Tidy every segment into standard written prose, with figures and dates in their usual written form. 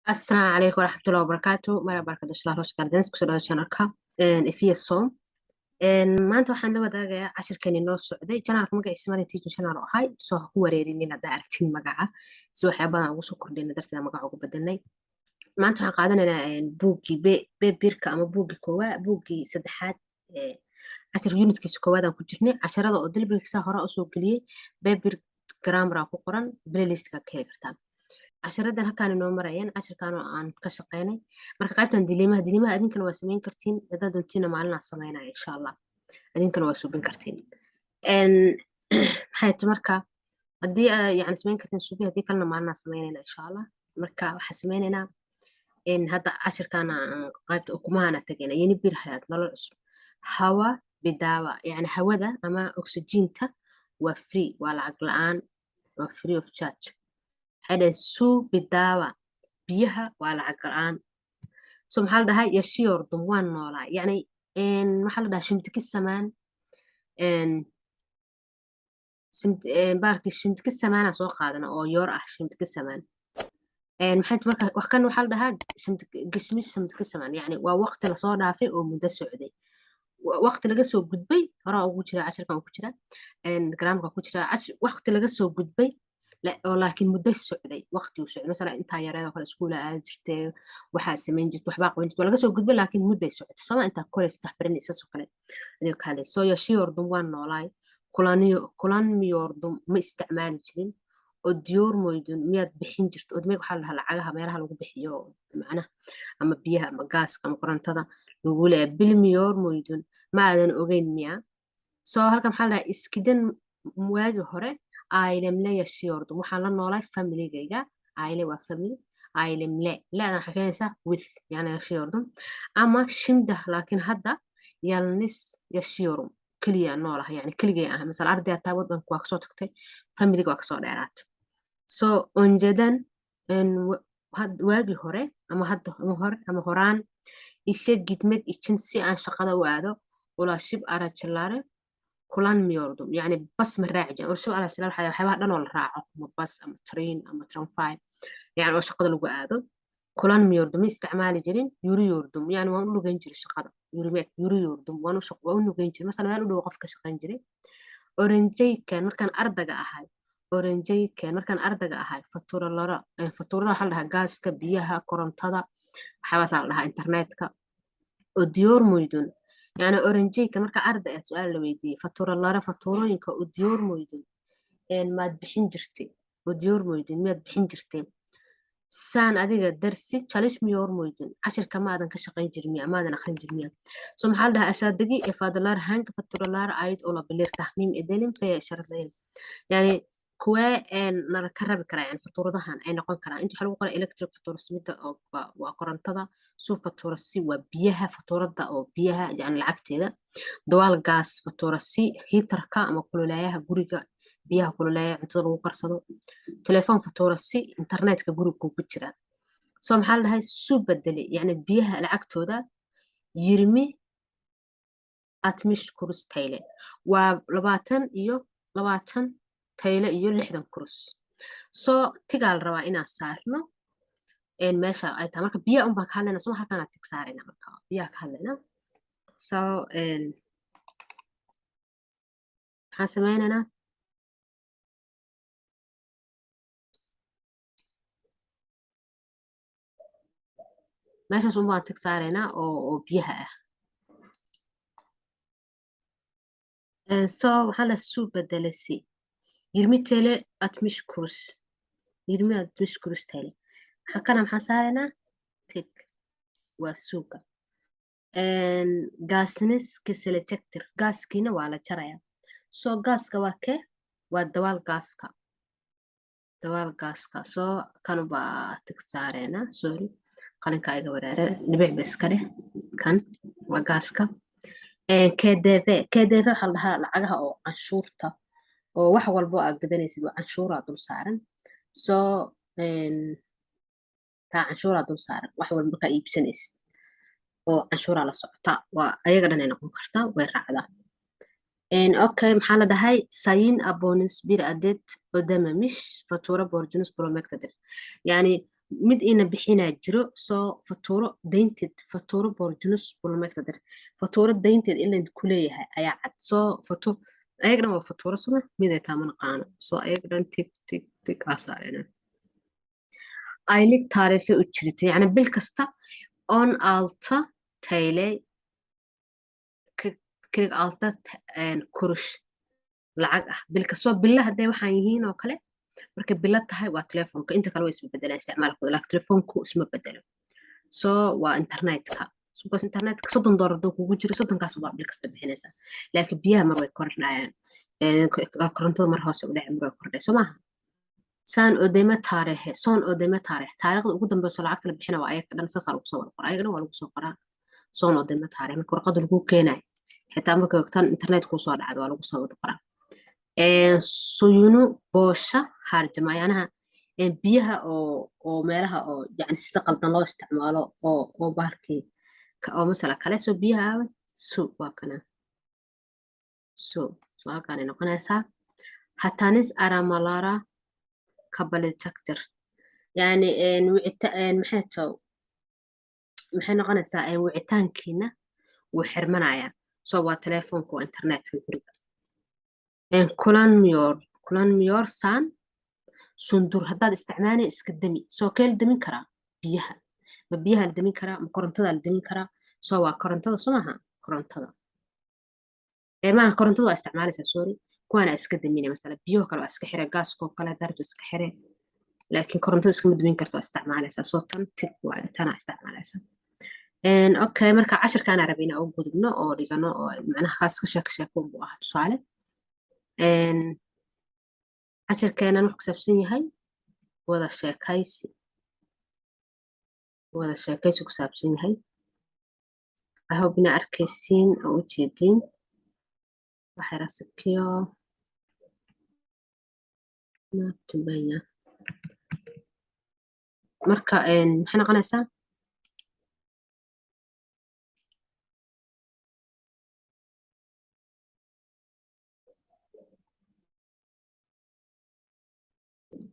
Asalaamu calaykum waraxmatullahi wabarakaatu. Mara barkada shila rosh gardens kusoo dhawo channelka Ifiya Som. Maanta waxaan la wadaagayaa cashirkani noo socday channelka magaciisa Marin Teaching Channel oo ahay, soo ha ku wareerinin haddaa aragtin magaca, si waxyaaba badan ugu soo kordhina darteeda magaca ugu bedelnay. Maanta waxaan qaadanaynaa buuggii bebirka ama buuggii koowaad, buuggii saddexaad, cashir unitkiisa koowaad aan ku jirnay. Casharada oo dalbigiisa hore usoo geliyey bebir grammar ku qoran playlistka ka heli kartaa. Casharadan halkaan inoo marayaan, cashirkaan oo aan ka shaqeynay. Marka qaybtan dileemaha adinkana waa samayn kartiin, haddaad doontiina maalinaa samaynaya insha Allah, adinkana waa subin kartiin. Maxay tahay marka haddii aa yani samayn kartiin subi, haddii kalena maalinaa samaynayna insha Allah. Marka waxaa sameynaynaa in hadda cashirkaan aan qaybta ukumahaana tagayna. Yeni bir hayaat, nolol cusub. Hawa bidawa, yani hawada ama oxygeenta waa free, waa lacag la-aan, waa free of charge. Waxay dhaheen suu bidawa, biyaha waa lacag la-aan. So maxaa la dhahaa? Yashiyordum, waan noolaa. Yani maxaa la dhahaa? Shimtiki samaan baarki shimtiki samaana soo qaadana oo yoor ah shimtiki samaan. Maxay marka wax kan waxaa la dhahaa gishmish shimtiki samaan, yani waa waqti lasoo dhaafay oo muddo socday, waqti laga soo gudbay. Horaa ugu jira cashirkan ku jira, grammarka ku jira, waqti laga soo gudbay oo laakiin muddo socday, waqti uu socday. Masalan intaa yareed oo kale iskuula aadi jirtay, waxaa samayn jirtay, waxbaa qaban jirtay, waa laga soo gudbay laakiin mudday socotay. Sama intaa koleys tax baranaysa saas oo kale adiga ka hadlay. Soo yashiyordum, waan noolaay. Kulanmiyordum, ma isticmaali jirin. Odyormoydun, miyaad bixin jirta? Odmeeg waxaa la dhahaa lacagaha meelaha lagu bixiyo, macnaha ama biyaha ama gaaska ama korontada lagu leeyahay. Bilmiyormoydun, ma aadan ogeyn miya? Soo halkan maxaa la dhahaa? Iskidan, waagi hore. Ailemle yashiyordum, waxaan la noolay familigayga. Aile waa family. Ailemle leedan waxay keenaysaa with, yani yashiyordum ama shimdah. Laakiin hadda yalnis yashiyorum, keliya noolaha, yani keligay ah. Masala arday taa wadanku waa kasoo tagtay, familiga waa kasoo dheeraatay. So onjadan, waagi hore ama hadda ama hore ama horaan, ishe gitmek için, si aan shaqada u aado, ulaşıp araçları kullanmıyordum. Yani bas ma raaci jirin. Ulaşıp araçları waxaa waxyaabaha dhan oo la raaco, ama bas ama train ama tramvay, yani oo shaqada lagu aado. Kullanmıyordum, ma isticmaali jirin. Yürüyordum, yani waan u lugeyn jiray shaqada. Yürümek, yürüyordum, waan u lugeyn jiray. Masalan meel u dhow qof ka shaqayn jiray. Oranjaykan markaan ardayga ahay, oranjaykan markaan ardayga ahay, fatura faturada waxaa la dhahaa gaaska, biyaha, korontada, waxyaabaasaa la dhahaa, internetka. Ödüyor muydun? Yani oranjayka marka arday ah su-aal la weydiiyey, faturalara, faturooyinka, ödüyor muydun, maad bixin jirtay? Ödüyor muydun, miyaad bixin jirtay? Saan, adiga, dersi çalışmıyor muydun, cashirka maadan ka shaqayn jirin miya, maadan akhrin jirin miya? So maxaa la dhahaa? Aşağıdaki ifadeler hangi faturalara ait olabilir, tahmin edelim ve işaretleyelim. Yani kuwee nala ka rabi karaa, yani faturadahan ay noqon karaan? Inta waxaa lagu qoray electric faturası, midda oo waa korontada. Su faturası waa biyaha, faturada oo biyaha, yani lacagteeda. Doğalgaz faturası, heaterka ama kululayaha guriga, biyaha kululeeya, cuntada lagu karsado. Telefon faturası, internetka guriga kugu jira. So maxaa la dhahay? Su bedeli, yani biyaha lacagtooda, yirmi altmış kuruş TL, waa 20 iyo 20 TL iyo 60 kuruş. So tigaa la rabaa inaan saarno meesha ay tahay. Marka biyaha unbaan ka hadlayna, soma halkaanaa tig saarayna marka biyaha ka hadlayna. So maxaan sameynaynaa? Meeshaas unbaan tig saaraynaa oo biyaha ah. So waxaa la su bedelasi 20 TL 60 kuruş, 20 60 kuruş TL. Maxaa kana maxaa saaraynaa? Tig waa suuga. Gaasnis kesilecektir, gaaskiina waa la jarayaa. So gaaska waa kee? Waa dawaal gaaska, dawaal gaaska. So kan baa tig saareynaa. Sorry, qalinka iga wareere, dhibic ba iska dheh. Kan waa gaaska. KDV, KDV waxaa la dhahaa lacagaha oo canshuurta, oo wax walbo aad gadanaysid waa canshuuraa dul saaran. So taa canshuuraa dul saaran wax walba markaa iibsanaysid oo canshuuraa la socota, waa ayaga dhan ay noqon kartaa, way raacdaa. Okay, maxaa la dhahay? Sayın aboneniz bir adet ödememiş, fatura borcunuz bulunmaktadır. Yani Mid ina bixinaa jiro. Soo fatuuro daynteed, fatuuro borjunus bulmegtadir, fatuuro daynteed in laydinku leeyahay ayaa cad. Soo fatu ayaga dhan waa fatuuro suma miday taa ma naqaano. Soo ayaga dhan tig tig tig aa saarena. Aylık tarife ücreti, yani bil kasta 16 TL 46 kurush lacag ah bil kastoo bilo hadday waxaan yihiin oo kale. Markay bilo tahay waa telefoonka, inta kale way isma bedelaan isticmaalkooda, laakiin telefoonku isma bedelo. So waa internetka, because internetka $30 hadduu kugu jiro, 30-kaas baa bil kasta bixinaysaa. Laakiin biyaha mar way kordhayaan, korontada mar hoose u dhacay, mar way kordhay, soo maaha? Son ödeme tarihi, son ödeme tarihi, taariikhda ugu dambeyso lacagta la bixina waa ayaga dhan. Saasaa lagu soo wada qoraa, ayaga dhan waa lagu soo qoraa son ödeme tarihi. Marka warqada lagu keenayo, xitaa marka tan internet kuu soo dhacdo, waa lagu soo wada qoraa. Suyunu boşa harcama, yanaha biyaha oo meelaha oo yani sida qaldan loo isticmaalo oo bahalkii oo masala kale. Soo biyaha aawe? Su waa kana. Su soo halkaanay noqonaysaa. Hatanız aramalara kapanacaktır, yani wicita maxay too, maxay noqonaysaa? Wicitaankiina wuu xirmanayaa. So waa telefoonka, waa internetka guriga. Kullanmıyor, kullanmıyorsan söndür, haddaad isticmaalay iska dami. Soo kee la damin karaa? Biyaha, ma biyaha la damin karaa, ma korontada la damin karaa? Soo waa korontada, soo maaha? Korontada maaha, korontada waa isticmaalaysaa, sorry. Kuwaana iska daminay, masala biyaho kale waa iska xire, gaaskoo kale darjo iska xire, laakiin korontada iskama damin karto, waa isticmaalaysaa. Soo tan tig waaye, tanaa isticmaalaysaa. Okay, marka cashirkaana rabay inaan u gudubno oo dhigano oo macnaha kaas ka sheeko sheeko buu ahaa tusaale. Cashirkeenan wuxuu ku saabsan yahay wada sheekaysi, wada sheekaysi ku saabsan yahay. I hope inaa arkaysiin oo u jeediin. Waxay rasikiyo naabtubaya. Marka maxay noqonaysaa?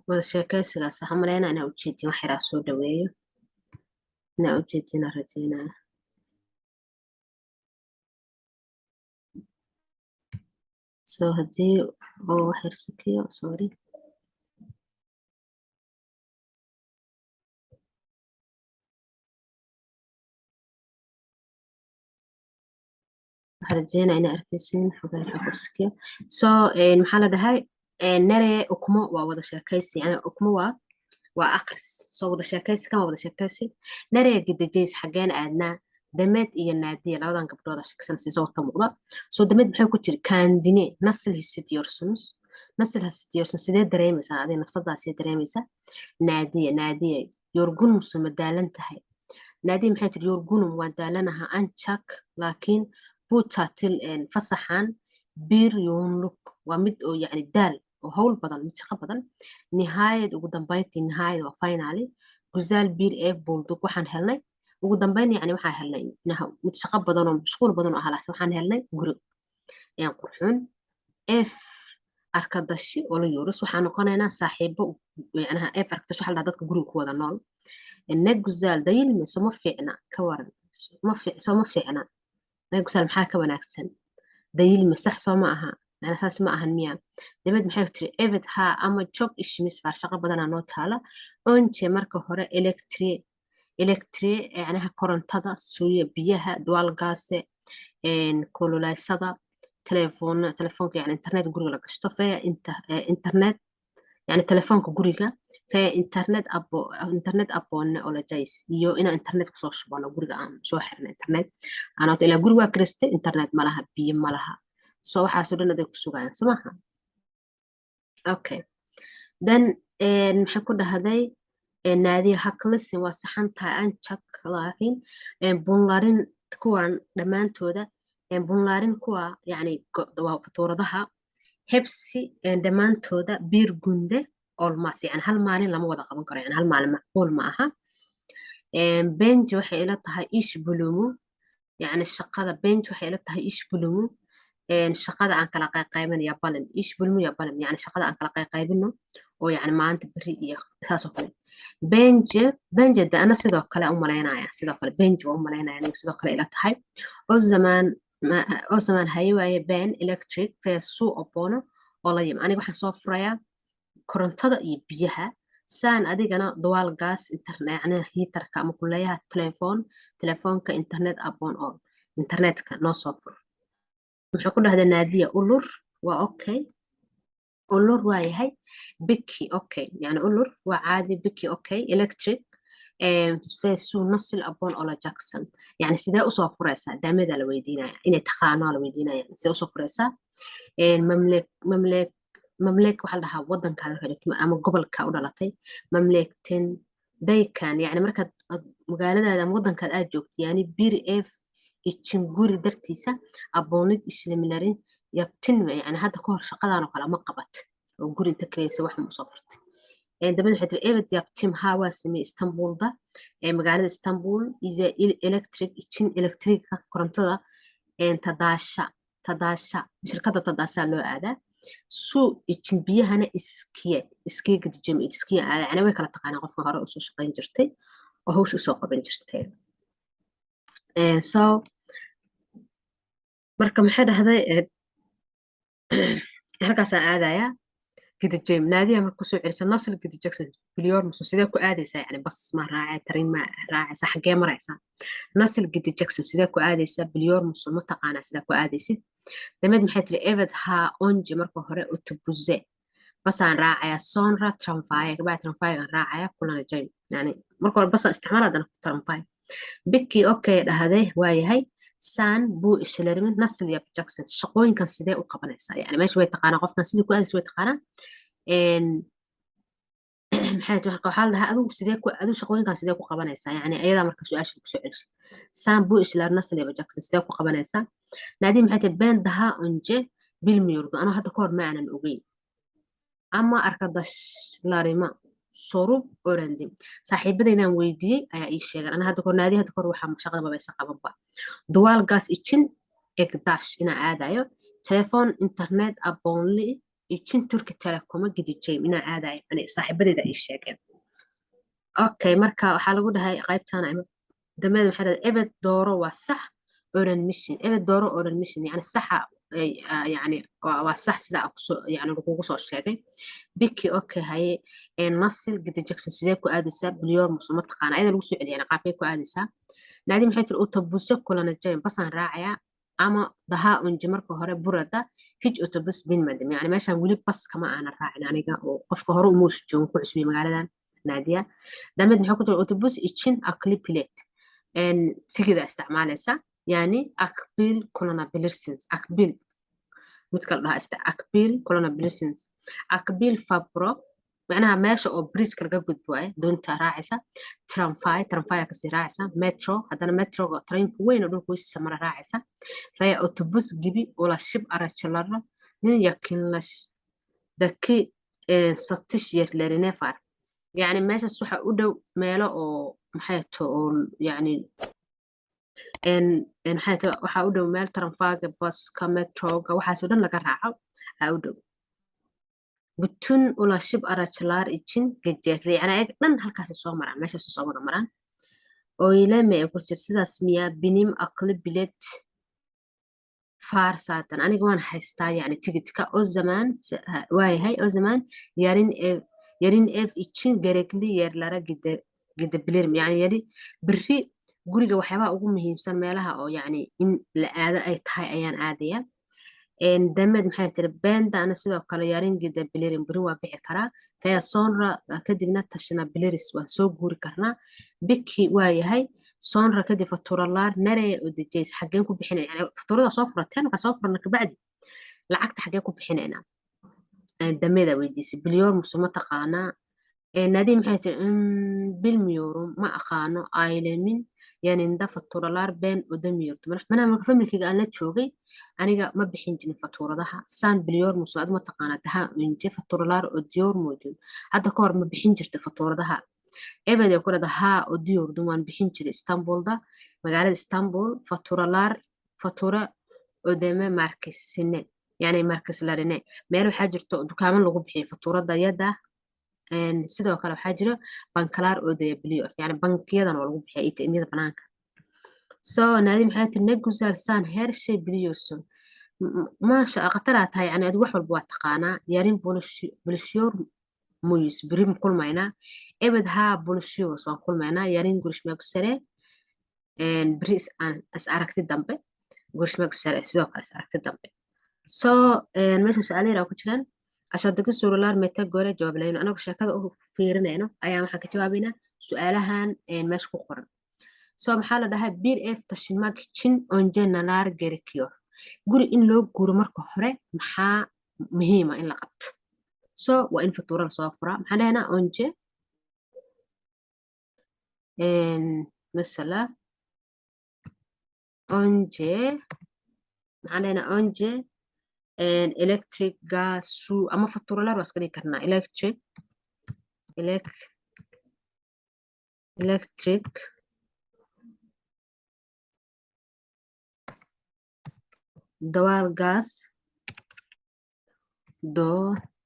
Wada sheekaysigaas waxaan maleynaa inaa ujeedin. Wax yaraa soo dhaweeyo, inaa ujeedin aan rajeynaya. So haddii oo wax yar sikiyo, sorry. Waxaan rajeynaa inaa arkaysiin xogaa yar ku sikiyo. So maxaa la dhahay? Nereye okuma waa wada sheekaysi, yani okuma waa aqris. Soo wada sheekaysi kan waa wada sheekaysi. Nereye gideceğiz, xageen aadnaa? Demet iyo Naadiya, labadan gabdhooda sheeksan si sawirka muuqda. Soo Demet maxay ku jiri? Kendini nasıl hissediyorsunuz, nasıl hissediyorsun, sidee dareemaysaa adiga nafsadaa, sidee dareemaysaa? Naadiya, Naadiya, yorgun musun, ma daalan tahay? Naadiya maxay tiri? Yorgunum, waan daalanaha. Ancak, laakiin, bu tatil, fasaxan, bir yoğunluk, waa mid oo yani daal oo hawl badan, mid shaqo badan. Nihayet, ugu dambeyntii, nihayet waa finally. Güzel bir ev bulduk, waxaan helnay ugu dambeyn, yani waxaan helnay mid shaqo badan oo mashquul badan oo ahaa, laakiin waxaan helnay guri qurxoon. Ev arkadaşı oluyoruz, waxaan noqonaynaa saaxiibo. Yacnaha ev arkadaşı waxaa la dhahaa dadka guriga ku wada nool. Ne güzel değil mi, soma fiicna? Ka waran, soma fiicna? Ne güzel, maxaa ka wanaagsan? Değil mi, sax soo ma aha? Macnaa saas ma ahan miya? Demet maxay tiri? Evet, haa, ama çok işimiz var, shaqo badanaa noo taala. Önce, marka hore, elektriği, elektriği yacnaha korontada, suya, biyaha, doğalgazı, kululaysada, telefoon, telefoonka, yani internet guriga la gashto, veya internet, yani telefoonka guriga, veya internet internet abone olacağız, iyo inaan internet kusoo shubano guriga, aan soo xirno internet aan horta ilaa guri waa kiriste, internet ma laha, biyo ma laha. So waxaasoo dhan aday ku sugayaan, soo maaha? Okay, then maxay ku dhahday Naadiya? Haklısın, waa saxan tahay. Ancak, laakiin, bunların, kuwan dhammaantooda, bunların, kuwa yani waa fatuuradaha, hepsi, dhammaantooda, bir günde olmaz, yani hal maalin lama wada qaban karo, yani hal maalin macquul ma aha. Bence, waxay ila tahay, iş bölümü, yani shaqada, bence, waxay ila tahay, iş bölümü, shaqada aan kala qayqaybin, yapalım, iş bölümü yapalım, yani shaqada aan kala qayqaybino oo yani maanta, beri iyo saas oo kale. Bence, bence de ana sidoo kale u malaynaya, sidoo kale bence waa u malaynaya aniga, sidoo kale ila tahay. O zaman, o zaman haye waaye, ben elektrik ve su abone olayım. Aniga waxaan soo furayaa korontada iyo biyaha, saan adigana doğalgaz, internet, yani heaterka ama kuleeyaha, telefoon, telefoonka, internet abone ol, internetka noo soo fur. Muxuu ku dhahdaa Naadiya? Olur, waa okay, olur waa yahay. Peki, okay, yani olur waa caadi. Peki, okay, elektrik ve su nasıl abone olacaksın? Yani sidee usoo furaysaa? Daamada la weydiinaya, inay taqaano la weydiinaya. Sidee usoo furaysaa? Memlek, memlek, memlek waxaa la dhahaa wadankaada markaa joogto ama gobolka u dhalatay. Memleketindeyken, yani markaad magaaladaada ama wadankaad aad joogto, yani bir ev için, guri dartiisa, abonelik işlemleri yaptın mı? Yani hadda ka hor shaqadan oo kale ma qabat oo guri inta kiraysa wax ma usoo furtay? Dabad waxay tiri: evet, yaptım, haa, waa samey. Istanbul'da, magaalada Istanbul, ize elektrik için, elektrika, korontada, TADAŞ'a, TADAŞ'a, shirkadda TADAŞ'a loo aadaa. Su için, biyahana, İSKİ'ye, İSKİ'ye gideceğim, İSKİ'ye aadaa. Yani way kala taqaanaa qofka hore usoo shaqayn jirtay oo hawsha usoo qaban jirtay. So marka maxay dhahday? Halkaasaan aadayaa, gideceğim. Naadiya marka kusoo celisa: nasıl gideceksin, biliyor musun? Sidee ku aadaysaa? Yani bas ma raacay, tarin ma raacaysaa, xaggee maraysaa? Nasıl gideceksin, sidee ku aadaysaa? Biliyor musun, ma taqaanaa sidee ku aadaysid? Dameed maxay tiri? Evet, haa, önce, marka hore, otobüse, basaan raacaya, sonra tramvaya, kabacdi tramvayagan raacaya, kullanacağım. Yani marka hore basaan isticmaal, haddana tramvay. Peki, okay dhahday, waayahay. Sen bu işlerimi nasıl yapacaksın? Shaqooyinkan sidee u qabanaysaa? Yani meesha way taqaanaa qofkan, sidii ku aadaysa way taqaanaa. Maxay tahay? Marka waxaa la dhahaa: adigu sidee ku, adigu shaqooyinkan sidee ku qabanaysaa? Yani ayadaa marka su-aasha kusoo celisay: sen bu işler nasıl yapacaksın, sidee ku qabanaysaa? Naadi maxay tahay? Ben daha önce bilmiyordum, anoo hadda ka hor ma aanan ogeyn, ama arkadaşlarıma sorup öğrendim, saaxiibadaydaan weydiiyey ayaa ii sheegan. Ana hadda kahor, Naadi, hadda kahor waxaa shaqada mabaysa qabanba. Doğalgaz için EGDAŞ inaan aadayo, telefon internet abonelik için Türk Telekom'a gideceğim, inaan aadayo, yani saaxiibadayda ii sheegeen. Okay, marka waxaa lagu dhahay qaybtan dameed waxay dhahay: evet, doğru, waa sax, öğrenmişsin, evet, doğru öğrenmişsin, yani saxa, yani waa sax sida kusoo, yani lagugu soo sheegay. Peki, okay, haye. Nasıl gideceksin, sidee ku aadaysaa? Biliyor musun, ma taqaana? Ayada lagu soo celiya, yani qaabkay ku aadaysaa? Naadi maxay tiri? Otobüse kullanacağım, basaan raacayaa, ama daha önce, marka hore, burada hiç otobüs binmedim, yani meeshaan weli bas kama aanan raacin aniga, oo qofka hore umuusa joogin, ku cusbiyay magaaladan Naadiya. Dameed maxaa ku jira? Otobüs için akıllı bilet, tigida isticmaalaysa, yani akbil kullanabilirsiniz, akbil mid kala dhahaa akbil kullanabilirsiniz, akbil fabro, macnaha meesha oo bridgeka laga gudbo waaye, doonta raacaysa, tramvay, tramvaya kasii raacaysa, metro, haddana metroga, trainka weyn oo dhulka hoostiisa mara raacaysa, veya otobüs gibi ulaşım araçlarının yakınlardaki satış yerlerine var. Yani meeshaas waxa u dhow meelo oo maxay to oo yani maxay to waxaa u dhow meel tramvayga, baska, metroga, waxaasoo dhan laga raaco aa u dhow. Bütün ulaşım araçlar için geçerli, yani ayaga dhan halkaasay soo maraan, meeshaasay soo wada maraan. Öyle mi, ku jir, sidaas miyaa? Benim akıllı bilet var zaten, aniga waan haystaa yani tigidhka. O zaman waayahay, o zaman yarın ev, yarın ev için gerekli yerlere gidebilirim, yani yari berri guriga waxyaabaha ugu muhiimsan, meelaha oo yani in la aado ay tahay ayaan aadaya. Damed maxay tiri? Ben de, ana sidoo kale, yarın gidebilirim, beri waa bixi karaa, veya sonra, kadibna, taşınabiliriz, waan soo guuri karnaa. Peki, waa yahay. Sonra, kadib, faturalar nereye ödeyeceğiz, xaggeen ku bixinayna? Yani faturada soo furateen, markaa soo furana kabacdi lacagta xaggee ku bixinaynaa? Dameda weydiisay: biliyor musun, ma taqaanaa? Naadi maxay tiri? Bilmiyorum, ma aqaano, ailemin yanında faturalar ben ödemiyordum. Macnaha marka familkayga aan la joogay aniga ma bixin jirin faturadaha. Sen biliyor musun, ad ma taqaanaa? Daha önce faturalar ödüyor muydun, hadda ka hor ma bixin jirta faturadaha? Evet, ay ku leedahay, haa, ödüyordum, waan bixin jiray. Istanbul'da, magaalada Istanbul, faturalar, fatura ödeme merkezine, yani merkezlerine, meel waxaa jirto dukaamo lagu bixiyo faturada yada. Sidoo kale waxaa jira bankalar ödeyebiliyor, yani bankiyadan waa lagu bixiya ATM-yada banaanka. So Naadi maxay tiri? Ne güzel, sen her şey biliyorsun. Maasha khataraa tahay, yani adi wax walba waa taqaanaa. Yarın buluşuyor muyuz? Beri ma kulmaynaa? Evet, haa, buluşuyoruz, waan kulmaynaa. Yarın görüşmek üzere. Beri is aragti dambe. Görüşmek üzere, sidoo kale is aragti dambe. So meesha su-aalo yaraa ku jiraan. Aşağıdaki sorular metne göre cevaplayın. Anagu sheekada u fiirinayno ayaa waxaan ka jawaabaynaa su-aalahan meesha ku qoran. So maxaa la dhahaa? Bir ev taşınmak için önce neler gerekiyor? Guri in loo guuro marka hore maxaa muhiima in la qabto? So waa in fatura lasoo furaa. Maxaan dhahaynaa? Önce mesela önce maxaan dhahaynaa? Önce elektrik, gaz, su ama faturalar waa iska dhigi karnaa. Elektrik, elektrik, doğalgaz, doğalgaz,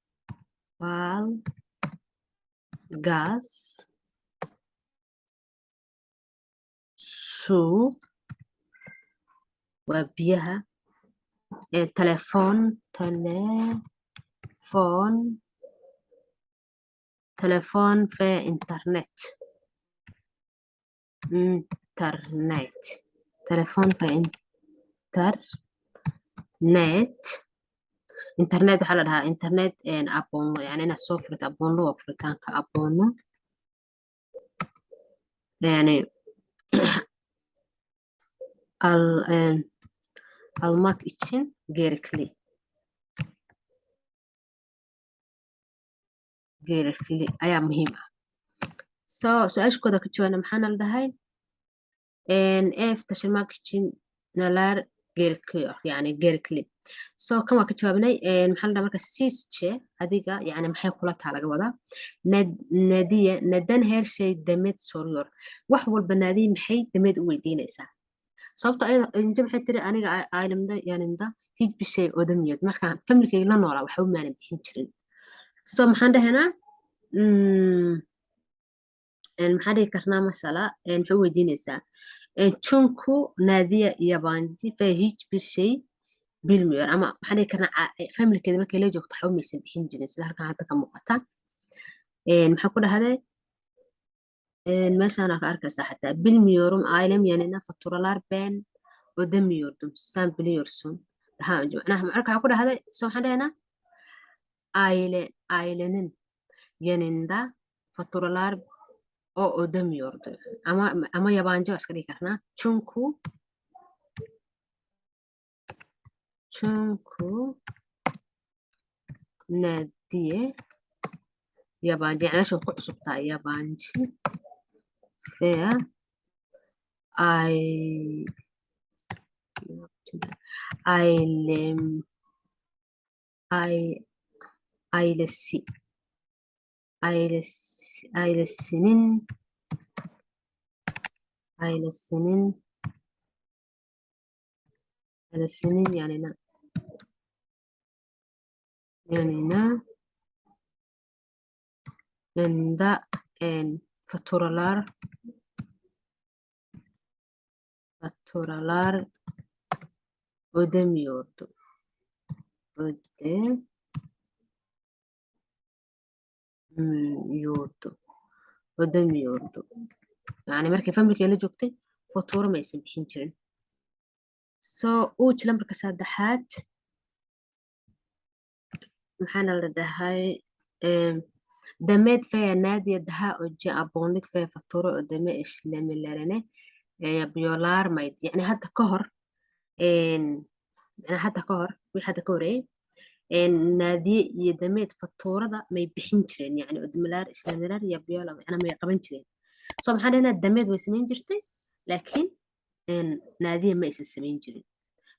su waa biyaha, telefoon, telefoon, telefoon ve internet, internet, telefoon ve internet. Internet waxaa la dhahaa internet abonnement, yani inaad soo furto abonnement, waa furitaanka abonnement, yani almak için gerekli, gerekli ayaa muhiim ah. So su-aasha kooda ka jawaabna, maxaana la dhahay? Ev taşınmak için neler gerekiyor, yani gerekli. So kan waa ka jawaabnay. Maxaa la dhahaa marka? Sizce, adiga yani maxay kula taa laga wadaa. Nadiya neden her şey Demet soruyor? Wax walba Naadiya maxay Demet u weydiinaysaa? Sababto ayada inje maxay tiri? Aniga ailemde yanında hiçbir şey ödemiyordu. Markaan familkayga la noolaa waxba maanan bixin jirin. So maxaan dhahaynaa? Maxaa dhihi karnaa masala? Maxay u weydiinaysaa? Çünkü Nadia yabancı ve hiçbir şey bilmiyor. Ama maxaan dhihi karnaa? Familkeeda markay la joogto waxba maysan bixin jirin, sida halkan hadda ka muuqata. Maxaa ku dhahday? Meeshaan ka arkaysaa xataa bilmiyorum, ailem yanına faturalar ben ödemiyordum, sen biliyorsun daha önce. Macnaha marka waxaa ku dhahday, so maxaan dhahaynaa? Aile, ailenin yanında faturalar o ödemiyordu. Ama yabancı waa iska dhigi karnaa. Çünkü Nadiye yabancı, yani meesha way ku cusub tahay, yabancı ve ay ailem ay ailesi ailesi ailesinin ailesinin ailesinin yanına yanında faturalar ödemiyordu. Ödemiyordu. Ödemiyordu. Yani markay familkeeda la joogtay fatura maysan bixin jirin. So uj lambarka saddexaad maxaana la dhahay? Demet veya Nadia daha önce abonelik ve fatura ödeme işlemlerini yapıyorlar mıydı? Yani hadda ka hor, macnaha hadda ka hor, wixii hadda ka horeeyay, Naadiye iyo Demet faturada may bixin jireen? Yani ödemeler, işlemler yapıyorlar, macnaha may qaban jireen? So maxaan dhahnaa? Demet way samayn jirtay, laakiin Naadiye ma aysan samayn jirin.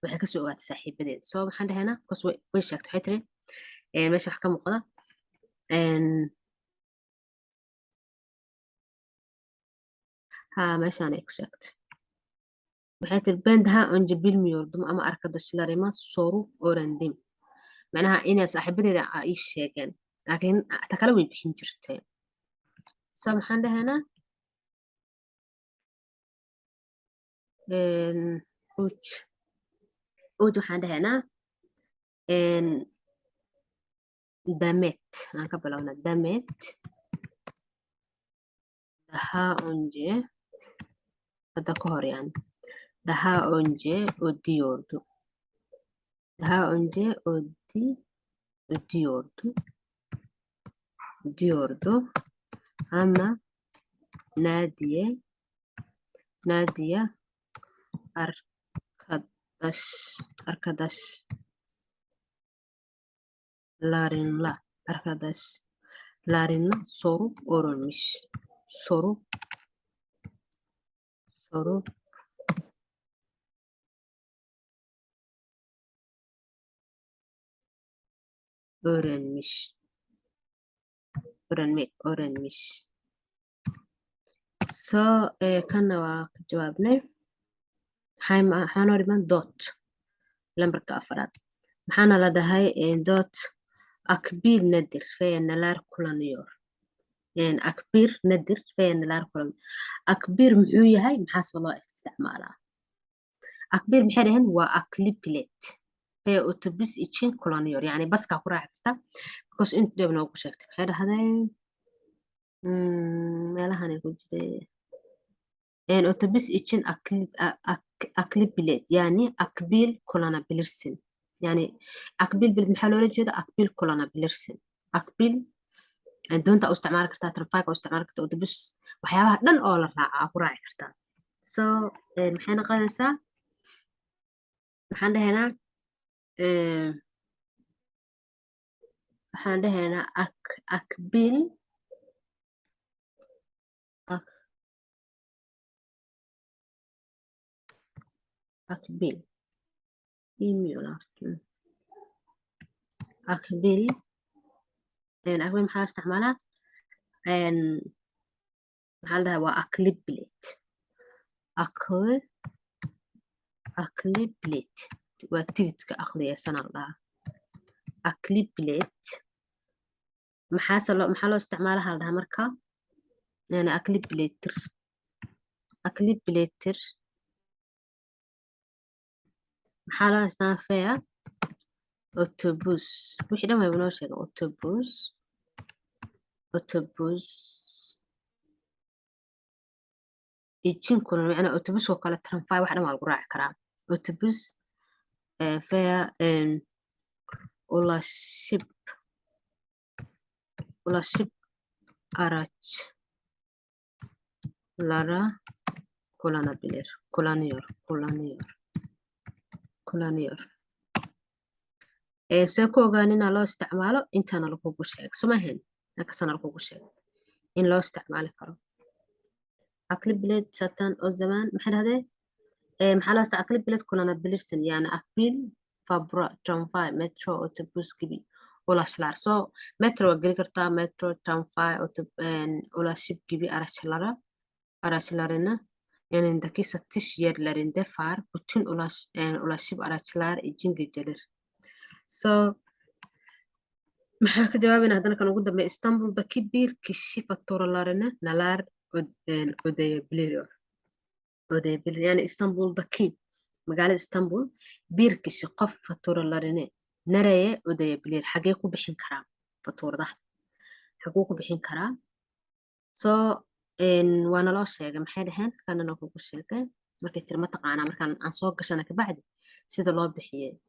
Waxay kasoo ogaatay saaxiibadeed. So maxaan dhahaynaa? Bas way sheegtay, waxay tiri meesha wax ka muuqda ha meeshaan ay ku sheegtay. Waxay tiri ben daha önce bilmiyordum ama arkadaşlarıma sorup öğrendim. Macnaha inay saaxiibadeeda ii sheegeen. Laakiin ta kale way bixin jirtay. So maxaan dhahaynaa? Uj uj waxaan dhahaynaa damet aan ka bilowna damet daha önce, hadda ka hor yani, daha önce ödüyordu, daha önce ödüyordu diyordu ama Nadiye Nadia arkadaş arkadaşlarınla arkadaşlarına sorup öğrenmiş, sorup sorup öğrenmiş, öğrenmek, öğrenmiş. So kana waa ka jawaabnay. Maxaa noo dhiman? Dot lambarka afaraad maxaana la dhahay? Dot akbil nadir veya neler kullanıyor? Akbir nadir veya neler kullanıyor? Akbir muxuu yahay, maxaase loo isticmaalaa? Akbir maxay dhaheen? Waa aklibilet veya otobüs için kullanıyor, yani baskaa ku raaci karta, because inta dheeb noogu sheegtay. Maxay dhahdeen? Meelahanay ku jiray otobüs için akli bilet, yani akbil kullanabilirsin. Yani akbil bilet maxaa loola jeeda? Akbil kullanabilirsin. Akbil doonta u isticmaali kartaa, trafiga u isticmaali kartaa, otobüs, waxyaabaha dhan oo la raaco aa ku raaci kartaa. So maxay noqonaysaa? Maxaan dhahaynaa? Waxaan dhahaynaa akbil akbil bilmiyorlar. Akbil akbil maxaa loo isticmaalaa? Maxaa la dhahaa? Waa aklibilet, akli aklibilet waa tigidhka aqliyeysanaa la dhahaa aklibilet. Maxaase loo, maxaa loo isticmaalaha la dhahaa marka? Yani aklibiletir, aklibiletir maxaa loo isticmaalaa? Fare otobus, wixii dhan wayba noo sheegay. Otobus, otobus ijinkuna macnaa otobuskoo kale, tramfay, wax dhan waa lagu raaci karaa. Otobus fare ulaşım ulaşım araçlara kullanabilir, kullanıyor, kullanıyor, kullanıyor. See ku ogaan inaa loo isticmaalo? Intaana lagugu sheeg somahan, halkaasana lagugu sheeg in loo isticmaali karo. Akli bilet satan o zaman maxay dhahdeen? Maxaa loo isticmaala akli bilet? Kullanabilirsin, yani akbil, fabra, tramvay, metro, otobus gibi ulaşlar. So metro waa geli kartaa, metro, tramvay, ulaşım gibi araçlara, araçlarını yanındaki satış yerlerinde var bütün ulaşım araçlar için gelir. So maxaa ka jawaabayna haddana kan ugu dambeeya? Istanbuldaki bir kişi faturalarını neler ödeyebiliyor? Ödeyebilir. Yani İstanbul'daki, magaalada Istanbul, bir kişi qof faturalarını nereye ödeyebilir? Xagee ku bixin karaa faturadaha? Xaguu ku bixin karaa? So waana loo sheegay. Maxay dhaheen? Kana noo kugu sheegay markay tiri mataqaanaa markaan aan soo gashana kabacdi sida loo bixiyey.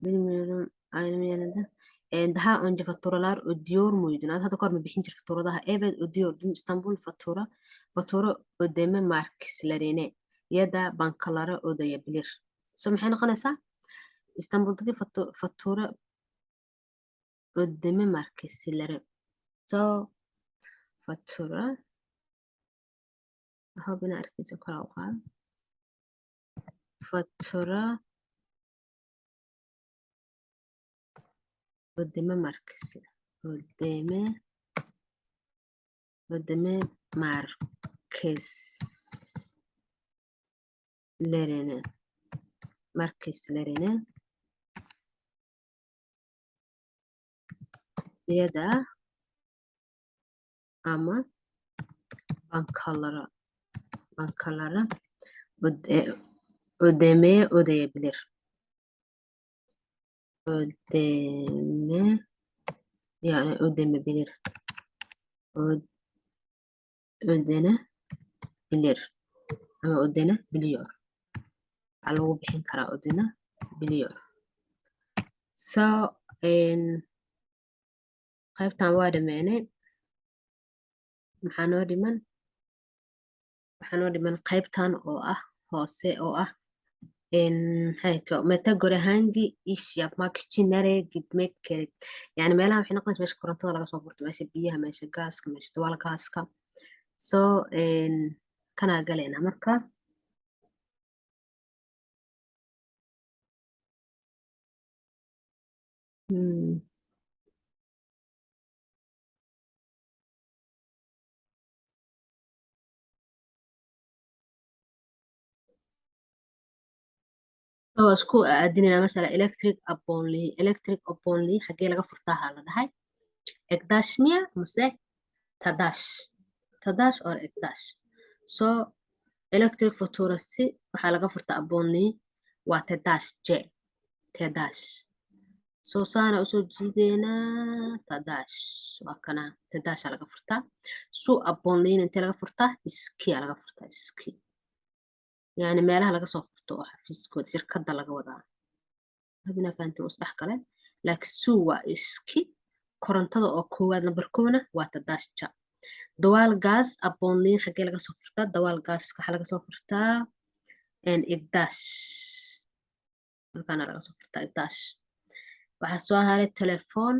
Bilmiyorum. Aynı yerinde. Daha önce faturalar ödüyor muydun? Hadda kahor ma bixin jir faturadaha? Evet, ödüyordum. İstanbul fatura ödeme merkezlerine ya da bankalara ödeyebilir. So maxay noqonaysaa? İstanbul'daki fatura ödeme merkezleri. So fatura hope inaa arkeyso, kor u qaado. Fatura ödeme merkezi, ödeme merkezlerine Bangiyada ama bankalara bankalara ödeme ödeyebilir. Ödeme yani ödemebilir. Ödenebilir ama ödenebiliyor. Waxaa lagu bixin karaa ödenebiliyor. So qaybtan waa dhameynay. Maxaa noo dhiman? Waxaa noo dhiman qaybtan oo ah hoose oo ah maxay to Mete göre hangi iş yapmak için nereye gitmek gerek? Yani meelaha waxay noqonaysa meesha korontada laga soo furto, meesha biyaha, meesha gaaska, meesha dawaal gaaska. So kanaa galaynaa marka. Oo isku aadinayna masala elektrik aboneliği. Elektrik aboneliği xagee laga furtaa haa la dhahay? Egdash miya mase Tadash? Tadash or Egdash. So elektrik faturası waxaa laga furtaa aboneliği waa Tadash J. Tadash. So saana usoo jiideynaa Tadash. Waa kana Tadasha laga furtaa. Su aboneliğina intee laga furtaa? Iskiya laga furtaa, iski. Yani meelaha laga soo furto oo xafiiskooda shirkadda laga wadaa. Habina fahanti oo isdhex gale. Laakiin su waa iski, korontada oo koowaad nambar koona waa Tadashja. Dawaal gaas aboneliğin xagee laga soo furtaa? Dawaal gaas waxaa laga soo furtaa Igdash. Halkaana laga soo furtaa Igdash. Waxaa soo haray telefoon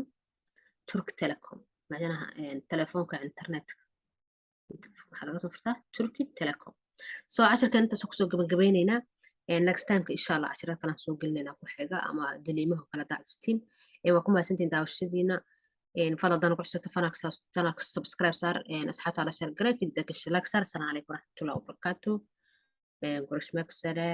Turk Telecom. Macnaha telefoonka internetka. Waxaa laga soo furtaa Turkey Telecom. So casharkan intaas kusoo gabagabeyneynaa. Next timeka insha Allah casharada kalaan soo gelinaynaa ku xiga ama daliimaha kala daacsitiin. Waa ku mahadsantihiin daawashadiina. Fadlan haddana ku xusata fanaka subscribe saar, asxaabta la share garay, video gasha like saar. Asalaamu calaykum waraxmatullahi wabarakaatu. Görüşmek üzere.